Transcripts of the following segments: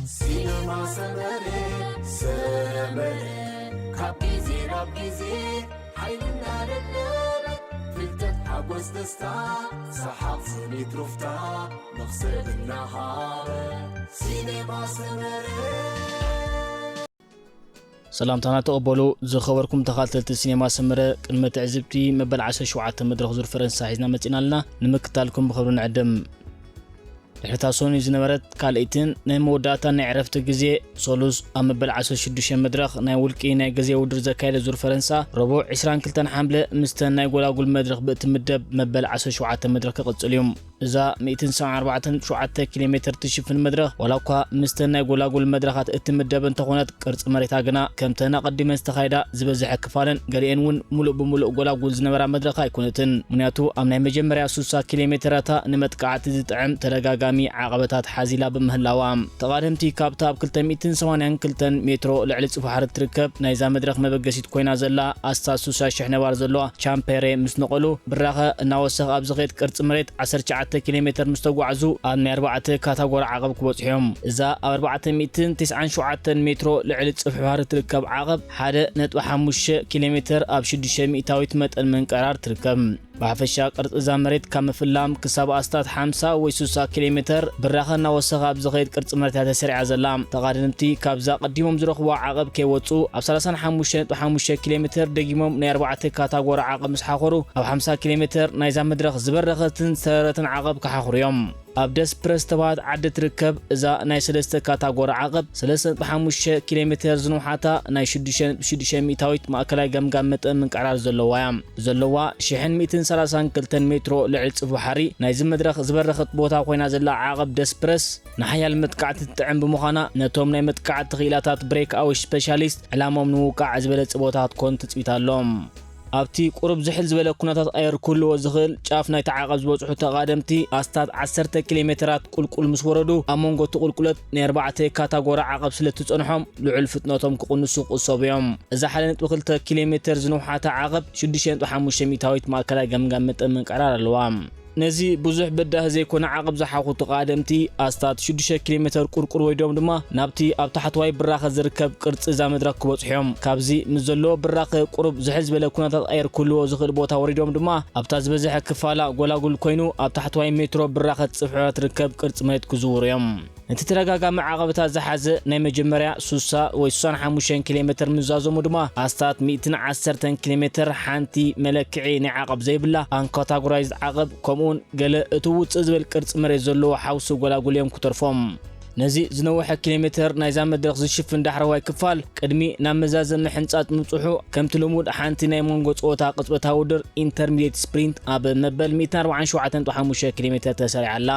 ሲነማ ሰመረ፣ ሰመረ፣ ካብ ግዜ ናብ ግዜ ሓይልና ለበበ፣ ፍልጠት፣ ሓጎስ፣ ደስታ፣ ሰሓቕ፣ ስኒት፣ ሩፍታ፣ መኽሰብ እናሃበ። ሲነማ ሰመረ። ሰላምታና ተቐበሉ። ዝኸበርኩም ተኻተልቲ ሲኔማ ሰመረ፣ ቅድመ ትዕዝብቲ መበል ዓሰርተ ሸውዓተ መድረኽ ዙር ፈረንሳ ሒዝና መጺና ኣለና። ንምክታልኩም ብኽብሪ ንዕድም። ድሕሪ እታ ሶኒ ዝነበረት ካልኣይትን ናይ መወዳእታን ናይ ዕረፍቲ ግዜ፣ ሶሉስ ኣብ መበል ዓሰርተ ሽዱሽተ መድረኽ ናይ ውልቂ ናይ ግዜ ውድድር ዘካየደ ዙር ፈረንሳ፣ ረቡዕ ዕስራን ክልተን ሓምለ ምስተን ናይ ጎላጉል መድረኽ ብእትምደብ መበል ዓሰርተ ሸውዓተ መድረኽ ክቕጽል እዩ። እዛ ሚእትን ሰብዓን ኣርባዕተን ነጥቢ ሸውዓተ ኪሎ ሜትር ትሽፍን መድረኽ፣ ዋላ እኳ ምስተን ናይ ጎላጉል መድረኻት እትምደብ እንተኾነት፣ ቅርጺ መሬታ ግና ከምተን ኣቐዲመን ዝተኻየዳ ዝበዝሐ ክፋለን፣ ገሊአን እውን ሙሉእ ብሙሉእ ጎላጉል ዝነበራ መድረኽ ኣይኮነትን። ምኽንያቱ፣ ኣብ ናይ መጀመርያ ሱሳ ኪሎ ሜትራታ ንመጥቃዕቲ ዝጥዕም ተደጋጋሚ ዓቐበታት ሓዚላ ብምህላዋ። ተቓደምቲ ካብታ ኣብ ክልተ ሚእትን ሰማንያን ክልተን ሜትሮ ልዕሊ ጽፍሒ ባሕሪ እትርከብ ናይዛ መድረኽ መበገሲት ኮይና ዘላ ኣስታት ሱሳ ሽሕ ነባር ዘለዋ ቻምፔሬ ምስ ነቐሉ፣ ብራኸ እናወሰኸ ኣብ ዝኸይድ ቅርጺ መሬት ዓሰርተ ትሽዓተ ኪሎ ሜትር ምስ ተጓዕዙ፣ ኣብ ናይ ኣርባዕተ ካታጎሪ ዓቐብ ክበጽሑ እዮም። እዛ ኣብ ኣርባዕተ ሚእትን ተስዓን ሸውዓተን ሜትሮ ልዕሊ ጽፍሒ ባሕሪ እትርከብ ዓቐብ፣ ሓደ ነጥቢ ሓሙሽተ ኪሎ ሜትር ኣብ ሽዱሽተ ሚእታዊት መጠን ምንቅራር ትርከብ። ብሓፈሻ ቅርጺ እዛ መሬት ካብ ምፍላም ክሳብ ኣስታት ሓምሳ ወይ ስሳ ኪሎ ሜትር ብራኸ እናወሰኸ ኣብ ዝኸይድ ቅርጺ መሬት እያ ተሰሪዓ ዘላ። ተቓደምቲ ካብዛ ቀዲሞም ዝረኽብዋ ዓቐብ ከይወጹ ኣብ ሰላሳን ሓሙሽተን ነጥቢ ሓሙሽተ ኪሎ ሜትር ደጊሞም ናይ ኣርባዕተ ካታጎሪ ዓቐብ ምስ ሓኾሩ፣ ኣብ ሓምሳ ኪሎ ሜትር ናይዛ መድረኽ ዝበረኸትን ዝተረረትን ዓቐብ ክሓኽሩ እዮም። ኣብ ደስፕረስ ዝተባህት ዓዲ ትርከብ እዛ ናይ ሰለስተ ካታጎሪ ዓቐብ፣ ሰለስተ ነጥቢ ሓሙሽተ ኪሎ ሜትር ዝንውሓታ ናይ ሽዱሽተ ነጥቢ ሽዱሽተ ሚእታዊት ማእከላይ ገምጋም መጠን ምንቅዕራር ዘለዋ እያ። ዘለዋ ሽሕን ሚእትን ሰላሳን ክልተን ሜትሮ ልዕሊ ጽፍሒ ባሕሪ ናይዚ መድረኽ ዝበረኸት ቦታ ኮይና ዘላ ዓቐብ ደስፕረስ፣ ንሓያል መጥቃዕቲ ትጥዕም ብምዃና፣ ነቶም ናይ መጥቃዕቲ ክኢላታት ብሬክ ኣውሽ ስፔሻሊስት ዕላሞም ንምውቃዕ ዝበለጸ ቦታ ክትኮን ትጽቢት ኣሎ። ኣብቲ ቁሩብ ዝሕል ዝበለ ኩነታት ኣየር ክህልዎ ዝኽእል ጫፍ ናይቲ ዓቐብ ዝበጽሑ ተቓደምቲ ኣስታት ዓሰርተ ኪሎ ሜትራት ቁልቁል ምስ ወረዱ፣ ኣብ መንጎ እቲ ቁልቁለት ናይ ኣርባዕተ ካታጎሪ ዓቐብ ስለ እትጸንሖም፣ ልዑል ፍጥነቶም ክቕንሱ ክቕሰቡ እዮም። እዛ ሓደ ነጥቢ ክልተ ኪሎ ሜትር ዝንውሓታ ዓቐብ ሽዱሽተ ነጥቢ ሓሙሽተ ሚእታዊት ማእከላይ ገምጋም መጠን ምንቅዕራር ኣለዋ። ነዚ ብዙሕ በዳሂ ዘይኮነ ዓቐብ ዝሓኹ ተቓደምቲ፣ ኣስታት ሽዱሽተ ኪሎ ሜትር ቁርቁር ወሪዶም ድማ ናብቲ ኣብ ታሕተዋይ ብራኸ ዝርከብ ቅርጺ እዛ መድረኽ ክበጽሑ እዮም። ካብዚ ምስ ዘሎ ብራኸ ቁሩብ ዝሕል ዝበለ ኩነታት ኣየር ክህልዎ ዝኽእል ቦታ ወሪዶም ድማ፣ ኣብታ ዝበዝሐ ክፋላ ጎላጉል ኮይኑ፣ ኣብ ታሕተዋይ ሜትሮ ብራኸ ጽፍሕዋ ትርከብ ቅርጺ መሬት ክዝውሩ እዮም። ነቲ ተደጋጋሚ ዓቐበታት ዝሓዘ ናይ መጀመርያ ስሳ ወይ ስሳን ሓሙሽተን ኪሎ ሜትር ምዝዛዞሙ ድማ፣ ኣስታት ሚእትን ዓሰርተን ኪሎ ሜትር ሓንቲ መለክዒ ናይ ዓቐብ ዘይብላ፣ ኣንካታጎራይዝድ ዓቐብ፣ ከምኡውን ገለ እቲ ውጽእ ዝበል ቅርጺ መሬት ዘለዎ ሓውሲ ጎላጉል እዮም ክተርፎም። ነዚ ዝነውሐ ኪሎ ሜትር ናይዛ መድረኽ ዝሽፍን ዳሕረዋይ ክፋል፣ ቅድሚ ናብ መዛዘሚ ሕንጻጽ ምብጽሑ፣ ከምቲ ልሙድ ሓንቲ ናይ መንጎ ጸወታ ቅጽበታዊ ውድድር ኢንተርሚዲየት ስፕሪንት ኣብ መበል ሚእትን ኣርባዓን ሸውዓተን ነጥቢ ሓሙሽተ ኪሎ ሜትር ተሰሪዓ ኣላ።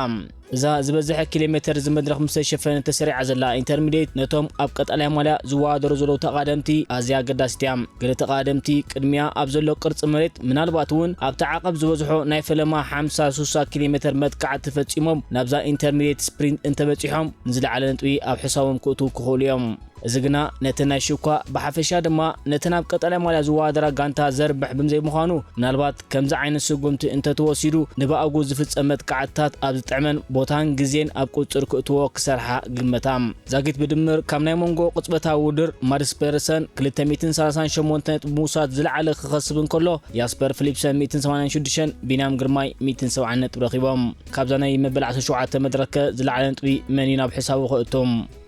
እዛ ዝበዝሐ ኪሎ ሜትር እዚ መድረኽ ምስ ተሸፈነ ተሰሪዓ ዘላ ኢንተርሚዲየት፣ ነቶም ኣብ ቀጠልያ ማልያ ዝወዳደሩ ዘለዉ ተቓደምቲ ኣዝያ ኣገዳሲት እያ። ገለ ተቓደምቲ ቅድሚያ ኣብ ዘሎ ቅርጺ መሬት፣ ምናልባት እውን ኣብቲ ዓቐብ ዝበዝሖ ናይ ፈለማ ሓምሳ ስሳ ኪሎ ሜትር መጥቃዕቲ ፈጺሞም ናብዛ ኢንተርሚዲየት ስፕሪንት እንተበጺሖም፣ ንዝለዓለ ነጥቢ ኣብ ሕሳቦም ክእትዉ ክኽእሉ እዮም። እዚ ግና ነተን ናይ ሽኳ፣ ብሓፈሻ ድማ ነተን ኣብ ቀጠልያ ማልያ ዝወዳደራ ጋንታ ዘርብሕ ብምዘይምዃኑ፣ ምናልባት ከምዚ ዓይነት ስጉምቲ እንተተወሲዱ፣ ንብኣጉ ዝፍጸም መጥቃዕትታት ኣብ ዝጥዕመን ቦታን ግዜን ኣብ ቁጽጽር ክእትዎ ክሰርሓ ግመታ። ዛጊት ብድምር ካብ ናይ መንጎ ቅጽበታዊ ውድድር ማድስ ፔርሰን ክልተ ሚእትን ሰላሳን ሸሞንተ ነጥቢ ምውሳድ ዝለዓለ ክኸስብ እንከሎ፣ ያስፐር ፊሊፕሰን ሚእትን ሰማንያን ሽዱሽተን፣ ቢንያም ግርማይ ሚእትን ሰብዓን ነጥቢ ረኺቦም። ካብዛ ናይ መበል ዓሰርተ ሸውዓተ መድረክ ዝለዓለ ነጥቢ መን እዩ ናብ ሕሳቡ ክእቱ?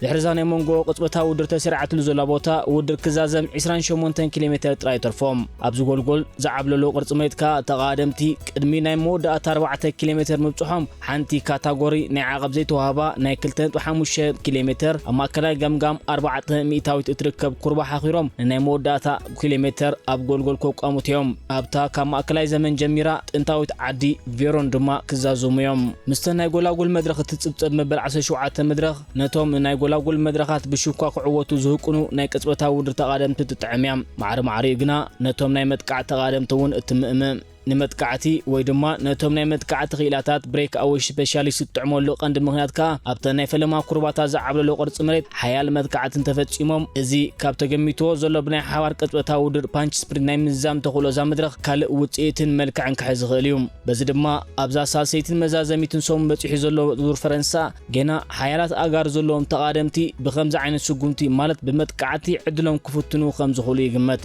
ድሕሪ እዛ ናይ መንጎ ቅጽበታዊ ውድድር ተሰሪዓትሉ ዘላ ቦታ፣ ውድድር ክዛዘም ዕስራን ሸሞንተን ኪሎ ሜትር ጥራይ ይተርፎ። ኣብዚ ጎልጎል ዝዓብለሎ ቅርጺ መሬት ከኣ፣ ተቓደምቲ ቅድሚ ናይ መወዳእታ ኣርባዕተ ኪሎ ሜትር ምብጽሖም፣ ሓንቲ ካታጎሪ ናይ ዓቐብ ዘይተዋህባ ናይ ክልተ ነጥቢ ሓሙሽተ ኪሎ ሜትር ኣብ ማእከላይ ገምጋም ኣርባዕተ ሚእታዊት እትርከብ ኩርባ ሓኺሮም፣ ንናይ መወዳእታ ኪሎ ሜትር ኣብ ጎልጎል ከቋምቱ እዮም። ኣብታ ካብ ማእከላይ ዘመን ጀሚራ ጥንታዊት ዓዲ ቬሮን ድማ ክዛዘሙ እዮም። ምስተን ናይ ጎላጉል መድረኽ እትጽብጸብ መበል ዓሰርተ ሸውዓተ መድረኽ፣ ነቶም ናይ ጎላጉል መድረኻት ብሽኳ ክዕወቱ ዝህቅኑ ናይ ቅጽበታዊ ውድድር ተቓደምቲ ትጥዕም እያ። ማዕረ ማዕሪኡ ግና ነቶም ናይ መጥቃዕቲ ተቓደምቲ እውን እትምእምእ። ንመጥቃዕቲ ወይ ድማ ነቶም ናይ መጥቃዕቲ ክኢላታት ብሬክ ኣወይ ስፔሻሊስት ዝጥዕመሉ ቀንዲ ምኽንያት ከኣ ኣብተን ናይ ፈለማ ኩርባታት ዝዓብለሎ ቅርጺ መሬት ሓያል መጥቃዕቲ እንተፈጺሞም፣ እዚ ካብ ተገሚትዎ ዘሎ ብናይ ሓባር ቅጽበታዊ ውድድር ፓንች ስፕሪንት ናይ ምዝዛም ተኽእሎ እዛ መድረኽ ካልእ ውጽኢትን መልክዕን ክሕዝ ይኽእል እዩ። በዚ ድማ ኣብዛ ሳልሰይትን መዛዘሚትን ሰሙን በጺሑ ዘሎ ዙር ፈረንሳ፣ ገና ሓያላት ኣጋር ዘለዎም ተቓደምቲ ብኸምዚ ዓይነት ስጉምቲ፣ ማለት ብመጥቃዕቲ ዕድሎም ክፍትኑ ከም ዝኽእሉ ይግመት።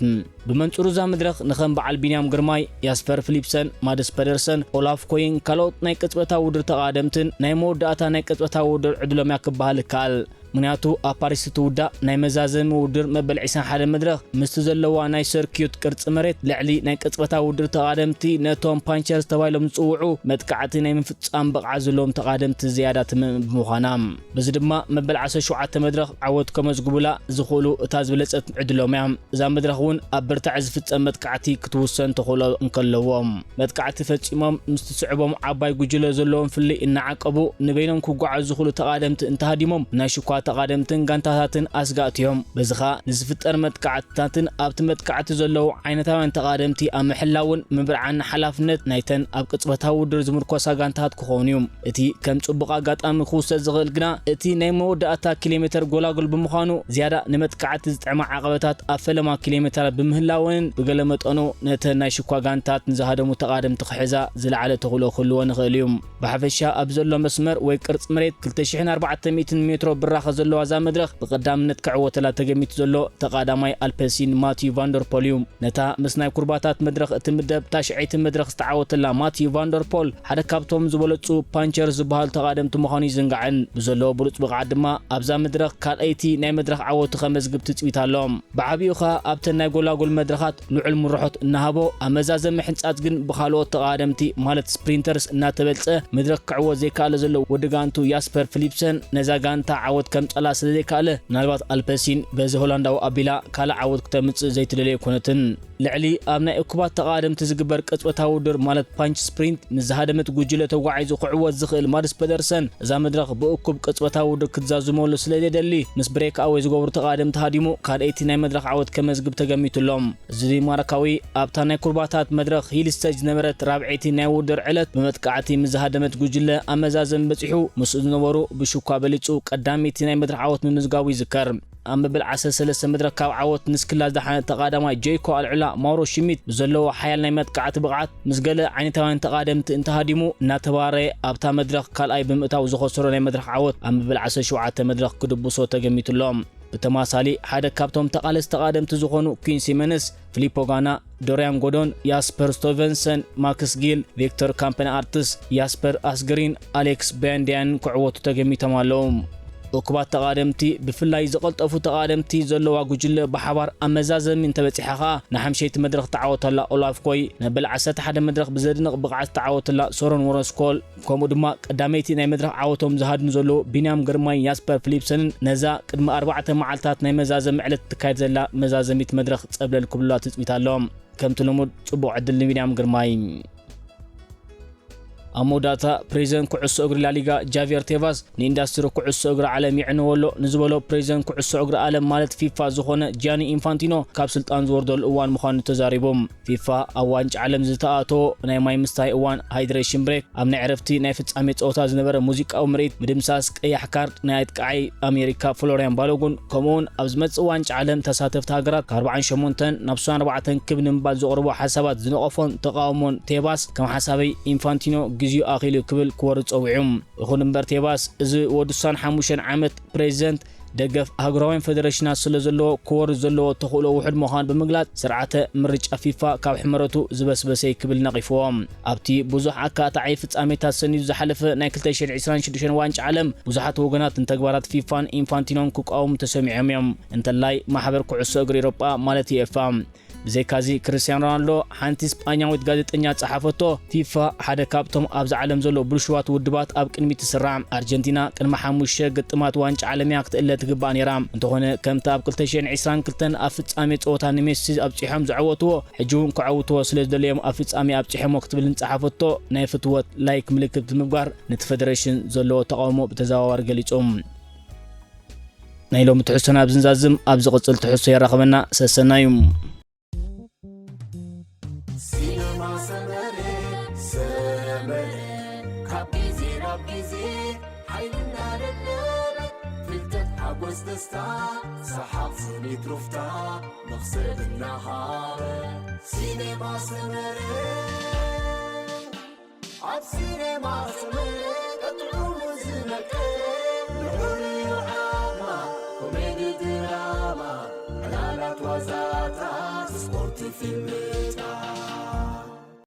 ብመንጽሩ እዛ መድረኽ ንኸም በዓል ቢንያም ግርማይ፣ ያስፐር ፊሊፕሰን፣ ማድስ ፐደርሰን፣ ኦላፍ ኮይን፣ ካልኦት ናይ ቅጽበታዊ ውድድር ተቓደምትን ናይ መወዳእታ ናይ ቅጽበታዊ ውድድር ዕድሎም እያ ክበሃል ይከኣል። ምኽንያቱ ኣብ ፓሪስ እትውዳእ ናይ መዛዘሚ ውድድር መበል ዕስራን ሓደን መድረኽ ምስቲ ዘለዋ ናይ ሰርኪዩት ቅርጺ መሬት ልዕሊ ናይ ቅጽበታዊ ውድድር ተቓደምቲ ነቶም ፓንቸርስ ተባሂሎም ዝጽውዑ መጥቃዕቲ ናይ ምፍጻም ብቕዓት ዘለዎም ተቓደምቲ ዝያዳ ትምእም ብምዃና፣ በዚ ድማ መበል ዓሰርተ ሸውዓተ መድረኽ ዓወት ከመዝግቡላ ዝኽእሉ እታ ዝበለጸት ዕድሎም እያ። እዛ መድረኽ እውን ኣብ ብርታዐ ዝፍጸም መጥቃዕቲ ክትውሰን ተኽእሎ እንከለዎም፣ መጥቃዕቲ ፈጺሞም ምስ ትስዕቦም ዓባይ ጉጅለ ዘለዎም ፍልይ እናዓቀቡ ንበይኖም ክጓዓዙ ዝኽእሉ ተቓደምቲ እንተሃዲሞም፣ ናይ ሽኳ ተቓደምትን ጋንታታትን ኣስጋእቲ እዮም። በዚ ኸኣ ንዝፍጠር መጥቃዕትታትን ኣብቲ መጥቃዕቲ ዘለዉ ዓይነታውያን ተቓደምቲ ኣብ ምሕላውን ምብርዓን ሓላፍነት ናይተን ኣብ ቅጽበታዊ ውድድር ዝምርኮሳ ጋንታታት ክኸውን እዩ። እቲ ከም ጽቡቕ ኣጋጣሚ ክውሰድ ዝኽእል ግና፣ እቲ ናይ መወዳእታ ኪሎ ሜተር ጎላጉል ብምዃኑ፣ ዝያዳ ንመጥቃዕቲ ዝጥዕማ ዓቐበታት ኣብ ፈለማ ኪሎ ሜተራት ብምህላወንን፣ ብገለ መጠኑ ነተን ናይ ሽኳ ጋንታት ንዝሃደሙ ተቓደምቲ ክሕዛ ዝለዓለ ተኽእሎ ክህልወን ይኽእል እዩ። ብሓፈሻ ኣብ ዘሎ መስመር ወይ ቅርጺ መሬት ክልተ ሽሕን ኣርባዕተ ሚእትን ሜትሮ ብራኸ ዘለዋ እዛ መድረኽ ብቐዳምነት ክዕወተላ ተገሚቱ ዘሎ ተቓዳማይ ኣልፐሲን ማቲዩ ቫንደርፖል እዩ። ነታ ምስ ናይ ኩርባታት መድረኽ እትምደብ ታሽዐይቲ መድረኽ ዝተዓወተላ ማቲዩ ቫንደርፖል ሓደ ካብቶም ዝበለጹ ፓንቸርስ ዝበሃሉ ተቓደምቲ ምዃኑ ይዝንጋዕን፣ ብዘለዎ ብሉጽ ብቕዓት ድማ ኣብዛ መድረኽ ካልኣይቲ ናይ መድረኽ ዓወቱ ከመዝግብ ትጽቢት ኣሎ። ብዓቢኡ ኸኣ ኣብተን ናይ ጎላጎል መድረኻት ልዑል ምርሖት እናሃቦ፣ ኣብ መዛዘሚ ሕንጻት ግን ብኻልኦት ተቓደምቲ ማለት ስፕሪንተርስ እናተበልጸ መድረኽ ክዕወት ዘይከኣለ ዘሎ ወዲ ጋንቱ ያስፐር ፊሊፕሰን ነዛ ጋንታ ዓወት ከምጸላ ስለ ዘይከኣለ፣ ምናልባት ኣልፐሲን በዚ ሆላንዳዊ ኣቢላ ካልእ ዓወት ክተምጽእ ዘይትደልዮ ኣይኮነትን። ልዕሊ ኣብ ናይ እኩባት ተቓደምቲ ዝግበር ቅጽበታዊ ውድድር ማለት ፓንች ስፕሪንት ምስ ዝሃደመት ጉጅለ ተጓዒዙ ክዕወት ዝኽእል ማድስ ፐደርሰን፣ እዛ መድረኽ ብእኩብ ቅጽበታዊ ውድድር ክትዛዝመሉ ስለ ዘይደሊ፣ ምስ ብሬክ ኣወይ ዝገብሩ ተቓደምቲ ሃዲሙ ካልኣይቲ ናይ መድረኽ ዓወት ከመዝግብ ተገሚቱ ኣሎ። እዚ ዴንማርካዊ ኣብታ ናይ ኩርባታት መድረኽ ሂል ስቴጅ ዝነበረት ራብዐይቲ ናይ ውድድር ዕለት ብመጥቃዕቲ ምስ ዝሃደመት ጉጅለ ኣብ መዛዘሚ በጺሑ፣ ምስኡ ዝነበሩ ብሽኳ በሊጹ ቀዳመይቲ ናይ መድረኽ ዓወት ምምዝጋቡ ይዝከር። ኣብ መበል ዓሰርተ ሰለስተ መድረኽ ካብ ዓወት ንስክላ ዝደሓነ ተቓዳማይ ጀይኮ ኣልዕላ ማውሮ ሽሚት ብዘለዎ ሓያል ናይ መጥቃዕቲ ብቕዓት ምስ ገለ ዓይነታውያን ተቓደምቲ እንተሃዲሙ እናተባረየ ኣብታ መድረኽ ካልኣይ ብምእታው ዝኸሰሮ ናይ መድረኽ ዓወት ኣብ መበል ዓሰርተ ሸውዓተ መድረኽ ክድብሶ ተገሚቱ ኣሎ። ብተማሳሊ ሓደ ካብቶም ተቓለስቲ ተቓደምቲ ዝኾኑ ኩን ሲመንስ፣ ፊሊፖ ጋና፣ ዶርያን ጎዶን፣ ያስፐር ስቶቨንሰን፣ ማክስ ጊል፣ ቪክቶር ካምፐን ኣርትስ፣ ያስፐር ኣስግሪን ኣሌክስ ባንዲያንን ክዕወቱ ተገሚቶም ኣለዉ። እኩባት ተቓደምቲ፣ ብፍላይ ዝቐልጠፉ ተቓደምቲ ዘለዋ ጉጅለ ብሓባር ኣብ መዛዘሚ እንተበጺሓ ኸኣ፣ ንሓምሸይቲ መድረኽ ተዓወተላ ኦላፍ ኮይ፣ መበል ዓሰርተ ሓደ መድረኽ ብዘድንቕ ብቕዓት ዝተዓወተላ ሶረን ወረስኮል፣ ከምኡ ድማ ቀዳመይቲ ናይ መድረኽ ዓወቶም ዝሃድሙ ዘለዉ ቢንያም ግርማይን ያስፐር ፊሊፕሰንን ነዛ ቅድሚ ኣርባዕተ መዓልታት ናይ መዛዘሚ ዕለት ትካየድ ዘላ መዛዘሚት መድረኽ ጸብለል ክብሉላ ትጽቢት ኣሎ። ከምቲ ልሙድ ጽቡቕ ዕድል ንቢንያም ግርማይ። ኣብ መወዳእታ ፕሬዚደንት ኩዕሶ እግሪ ላሊጋ ጃቪየር ቴቫስ ንኢንዳስትሪ ኩዕሶ እግሪ ዓለም የዕንዎ ኣሎ ንዝበሎ ፕሬዚደንት ኩዕሶ እግሪ ዓለም ማለት ፊፋ ዝኾነ ጃኒ ኢንፋንቲኖ ካብ ስልጣን ዝወርደሉ እዋን ምዃኑ ተዛሪቡ። ፊፋ ኣብ ዋንጫ ዓለም ዝተኣተዎ ናይ ማይ ምስታይ እዋን ሃይድሬሽን ብሬክ ኣብ ናይ ዕረፍቲ ናይ ፍጻሜ ጸወታ ዝነበረ ሙዚቃዊ ምርኢት ምድምሳስ ቀያሕ ካርድ ናይ ኣጥቃዓይ ኣሜሪካ ፍሎሪያን ባሎጉን ከምኡውን ኣብ ዝመጽእ ዋንጫ ዓለም ተሳተፍቲ ሃገራት ካብ ኣርባዓን ሸሞንተን ናብ ስሳን ኣርባዕተን ክብ ንምባል ዘቕርቦ ሓሳባት ዝነቐፎን ተቓውሞን ቴባስ ከም ሓሳበይ ኢንፋንቲኖ ግዚኡ ኣኺሉ ክብል ክወርድ ጸዊዑ። ይኹን እምበር ቴባስ እዚ ወዲ ስሳን ሓሙሽተን ዓመት ፕሬዚደንት ደገፍ ኣህጉራውያን ፈደረሽናት ስለ ዘለዎ ክወርድ ዘለዎ ተኽእሎ ውሑድ ምዃኑ ብምግላጽ ስርዓተ ምርጫ ፊፋ ካብ ሕመረቱ ዝበስበሰ እዩ ክብል ነቒፍዎ። ኣብቲ ብዙሕ ኣካታዒ ፍጻሜታት ሰኒዱ ዝሓለፈ ናይ ክልተ ሽሕን ዕስራን ሽዱሽተን ዋንጫ ዓለም ብዙሓት ወገናት ንተግባራት ፊፋን ኢንፋንቲኖን ክቃወሙ ተሰሚዖም እዮም። እንተላይ ማሕበር ኩዕሶ እግሪ ኤውሮጳ ማለት ዩኤፋ። ብዘይካዚ ክርስትያኖ ሮናልዶ ሓንቲ ስጳኛዊት ጋዜጠኛ ዝጸሓፈቶ፣ ፊፋ ሓደ ካብቶም ኣብዚ ዓለም ዘሎ ብልሹዋት ውድባት ኣብ ቅድሚት ትስራዕ። ኣርጀንቲና ቅድሚ ሓሙሽተ ግጥማት ዋንጫ ዓለም እያ ክትእለ ትግባእ ነይራ። እንተኾነ ከምቲ ኣብ ክልተ ሽሕን ዕስራን ክልተን ኣብ ፍጻሜ ጸወታ ንሜሲ ኣብጺሖም ዘዐወትዎ፣ ሕጂ እውን ከዐውትዎ ስለ ዝደለዮም ኣብ ፍጻሜ ኣብጺሖሞ ክትብል ንጸሓፈቶ ናይ ፍትወት ላይክ ምልክት ብምግባር ነቲ ፈደረሽን ዘለዎ ተቓውሞ ብተዘዋዋሪ ገሊጹ። ናይ ሎሚ ትሕዝቶና ኣብዚ ንዛዝም፣ ኣብ ዝቕጽል ትሕዝቶ የራኽበና። ሰሰናዩ። ሲነማ ሰመረ ደስታ፣ ሰሓቕ፣ ስኒት፣ ሩፍታ፣ መኽሰብ እናሃበ፣ ሲኔማ ሰመረ። ኣብ ሲኔማ ሰመረ፣ ቀጥዑ ዝነቀ፣ ልዑል እዩ ዓቕማ፣ ኮሜዲ፣ ድራማ፣ ዕላላት፣ ዋዛታት፣ ስፖርት፣ ፊልምታት።